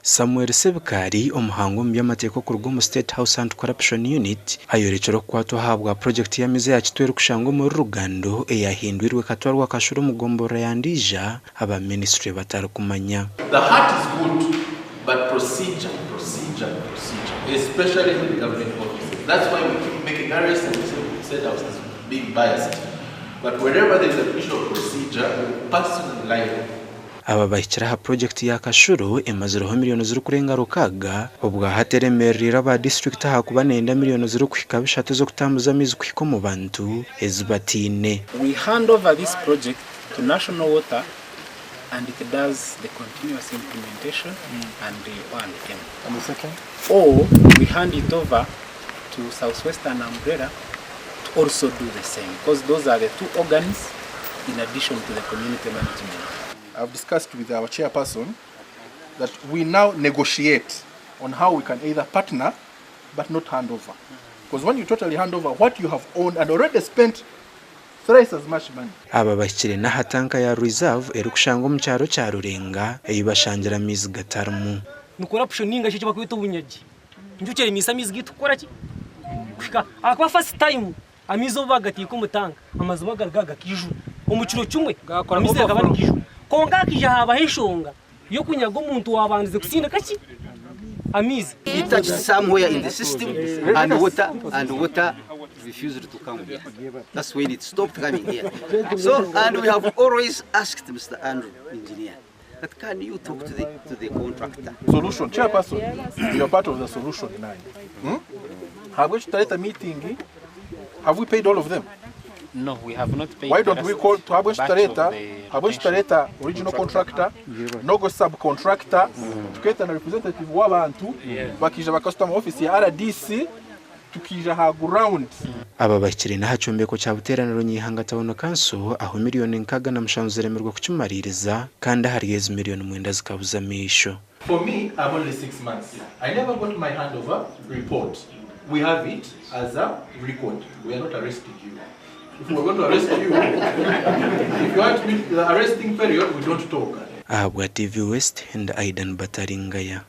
Samuel Sebikaari, omuhangu omu by'amateeka okuruga omu State House Anti-Corruption Unit, ayorekire okukwatwa ahabwa purojekiti y'amaizi eya Kitwe erikushangwa omuri Rugando eyahindwirwe ekatwarwa Kashura omu gomborora ya Ndiija aba minisiture batarikumanya. The heart is good but procedure, procedure, procedure especially in government offices that's why we keep making arrests and we say state house is being biased but wherever there is an issue of procedure we personally liable. Aba bahikire aha purojekiti ya Kashuro emazireho miriyoni zirikurenga rukaaga, obwahati eremerereire aba disiturikiti ahakuba neyenda miriyoni zirikuhika bishatu ez'okutambuza amaizi kuhika omu bantu ezi bataine. We hand over this project to National Water and it does the continuous implementation and the O and M. Or we hand it over to South Western Umbrella to also do the same because those are the two organs in addition to the community management. I've discussed with our chairperson that we now negotiate on how we can either partner but not hand over. Because when you totally hand over what you have owned and already spent thrice as much money. Aba bahikire n'aha tanka ya Reserve erikushangwa omu kyaro kya Rurenga ei bashangire amaizi gatarimu. Ni corruption ninga shi eki barikweta obunyagi. Nikyo kyeremiise amaizi gaitu kukora ki? Kuhika. Ahakuba first time amaizi obu baagateeka omu tanka, amaziba agaruga aha gakaijura. Omu kiro kimwe amaizi gakaba nigaijura. Kwonka hakaija haabaho enshonga y'okunyaga omuntu owaabandize kusindika ki? Amaizi. It touched somewhere in the system and water and water refused to come here. That's when it stopped coming here. So, and we have always asked Mr. Andrew, engineer, that can you talk to the, to the contractor? Solution, chairperson, you are part of the solution nine. Hmm? Have we started a meeting? Have we paid all of them? No, we have not paid Why the don't we last call to have batch of tutareta the have tutareta original contractor nogo subcontractor tukeeta na representative w'abantu bakija bakasutama office ya RDC tukiija aha ground. Aba bahikire n'aha kyombeko kya Buteeraniro Nyaihanga Town Council ahu miriyoni 67 ziremirwe kukimariiriza kandi ahari ezi miriyoni mwenda zikabuza amaisho. For me I'm only 6 months I never got my handover report we have it as a record we are not arresting you if we are going to arrest you if you want me the arresting period we don't talk. Ahabwa TV West, ndi Aidan Bataringaya.